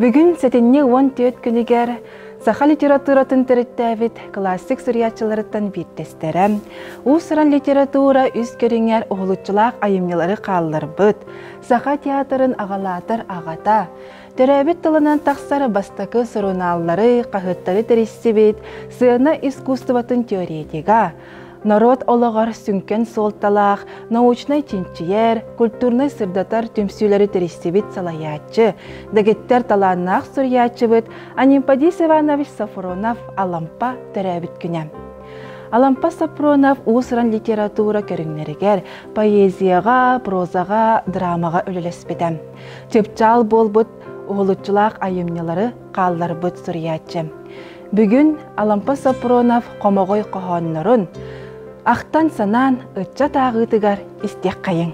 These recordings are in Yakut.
Бүгүн сэтинньи 14 күнүгэр саха литературатын төрүттээбит классик суруйааччыларыттан биирдэстэрэ, уус-уран литература үс көрүҥэр уһулуччулаах айымньылары хаалларбыт, саха театрын аҕалаатар аҕата, төрөөбүт тылынан тахсар бастакы сурунааллары, хаһыаттары тэрийсибит сыана искусствотын теоретига, норуот олоҕор сүҥкэн суолталаах научнай чинчийэр, культурнай сырдатар түмсүүлэри тэрийсибит салайааччы, дэгиттэр талааннаах суруйааччыбыт Анемподист Иванович Софронов Алампа төрөөбүт күнэ. Алампа Сопронов уус-уран литература көрүҥнэригэр поэзияҕа, прозаҕа, драмаҕа үлэлэспитэ. Чыпчаал буолбут уһулуччулаах айымньылары хаалларбыт суруйааччы. Бүгүн Алампа Сопронов хомоҕой хоһооннорун ахтан-санаан ыччат ааҕыытыгар истиэххэйиҥ.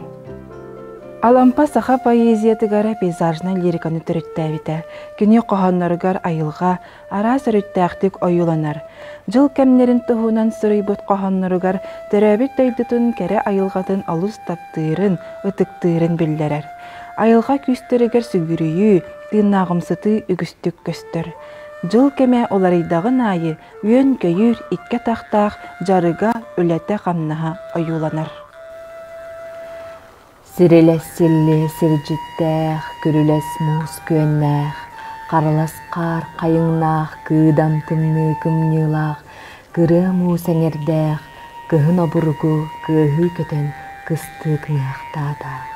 Алампа саха поэзиятыгар пейзажнай лириканы төрүттээбитэ. Кини хоһоонноругар айылҕа араас өрүттээхтик ойууланар. Дьыл кэмнэрин туһунан суруйбут хоһоонноругар төрөөбүт дойдутун кэрэ айылҕатын олус таптыырын, ытыктыырын биллэрэр. Айылҕа күүстэригэр сүгүрүйүү, тыыннааҕымсытыы үгүстүк көстөр. Дьыл кэмэ уларыйдаҕын аайы үөн-көйүүр икки атахтаах дьарыга, үлэтэ-хамнаһа ойууланар. Сирилэс силлиэ сирдьиттээх, күрүлэс муус күөннээх, харылас хаар хайыҥнаах, кыыдам тымныы кымньыылаах, кырыа муус эҥэрдээх, кыһын обургу кыаһыы көтөн кыстыы кыҥаахтаата.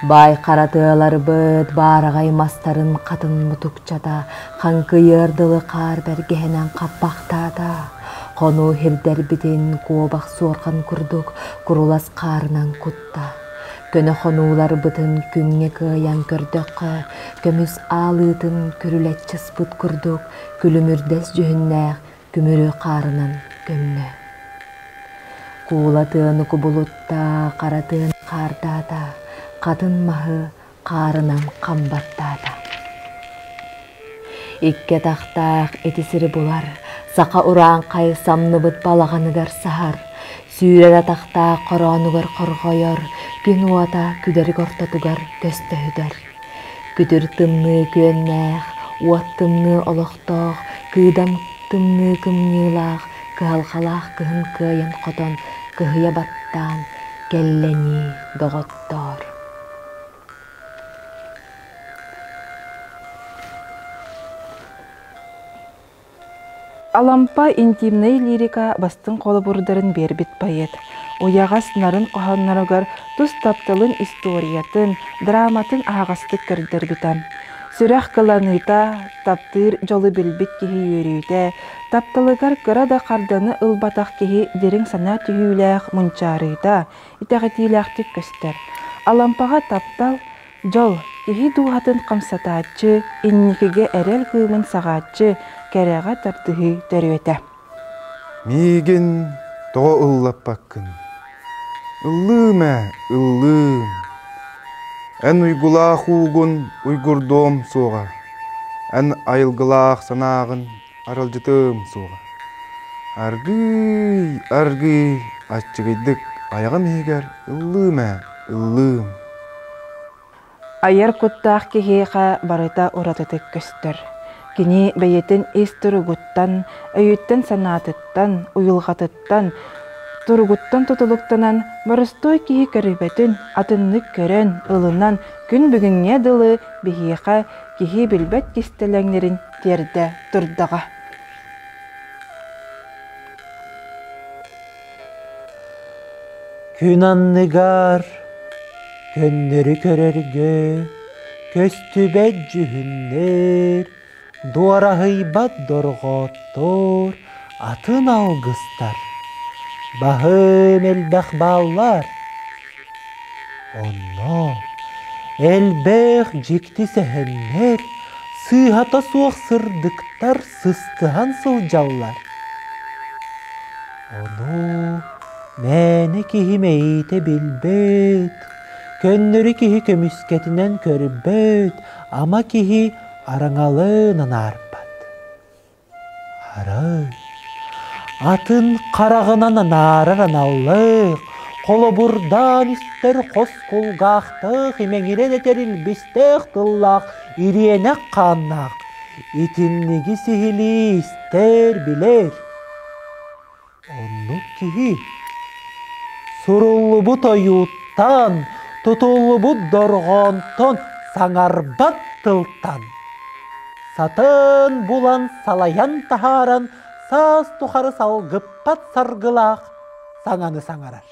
Баай хара тыаларбыт баараҕай мастарын хатын мутукчата хаҥкыйыар дылы хаар бэргэһэнэн хаппахтаата. Хонуу сирдэрбитин куобах суорҕан курдук курулас хаарынан кутта. Көнө хонууларбытын күҥҥэ кыайан көрдөххө, көмүс аалыытын күрүлэччи ыспыт курдук күлүмүрдэс дьүһүннээх күмүрү хаарынан көмнө. Куула тыаны кубулутта, хара тыаны хаардаата, хатын маһы хаарынан хам баттаата. Икки атахтаах ити сири булар, саха урааҥхай самныбыт балаҕаныгар саһар, сүүрэр атахтаах хороонугар хорҕойор, күн уота күдэрик ортотугар көстөһүтэр. Күтүр тымныы күөннээх, уот тымныы олохтоох, кыыдам тымныы кымньыылаах, кыһалҕалаах кыһын кыайан-хотон, кыһыйа баттаан, кэллэнии доҕоттоор. Алампа интимнэй лирика бастыҥ холобурдарын биэрбит поэт. Уйаҕас нарын хоһоонноругар тус тапталын историятын, драматын аһаҕастык көрдөрбүтэ. Сүрэх кыланыыта, таптыыр дьолу билбит киһи үөрүүтэ, тапталыгар кыра да харданы ылбатах киһи дириҥ санаа түһүүлээх мунчаарыыта итэҕэтиилээхтик көстөр. Алампаҕа таптал Дьол, киһи дууһатын хамсатааччы, инникигэ эрэл кыымын саҕааччы, кэрэҕэ тардыһыы төрүөтэ. Миигин тоҕо ыллаппаккын? Ыллыым ээ, ыллыым. Эн уйгулаах уугун уйгурдуом суоҕа, эн айылгылаах санааҕын аралдьытыам суоҕа. Аргыый, аргыый, аччыгыйдык айаҕым иһигэр ыллыым ээ, ыллыым. Айар куттаах киһиэхэ барыта уратытык көстөр. Кини бэйэтин ис туругуттан, өйүттэн-санаатыттан, уйулҕатыттан, туругуттан тутулуктанан боростуой киһи көрбөтүн атыннык көрөн, ылынан күн бүгүҥҥэ дылы биһиэхэ киһи билбэт кистэлэҥнэрин тиэрдэ турдаҕа. Күн анныгар көннөрү көрөргө көстүбэт дьүһүннэр, дуораһыйбат дорҕооттор, атын алгыстар баһыым элбэх бааллар. Онно элбэх дьикти сэһэннэр, сыыһата суох сырдыктар сыстыһан сылдьаллар. Ону мээнэ киһи мэйиитэ билбэт, көннөрү киһи көмүскэтинэн көрбөт, ама киһи араҥалыын анаарбат. Арай, атын хараҕынан анаарар аналлаах, Холобурдаан истэр хос кулгаахтаах, имэҥирэн этэр илбистээх тыллаах, ириэнэх хааннаах. Итинниги сиһилии истэр, билэр. Оннук киһи суруллубут ойууттан, тутуллубут дорҕоонтон саҥарбат тылтан сатын булан салайан таһааран саас тухары салгыппат саргылаах саҥаны саҥарар.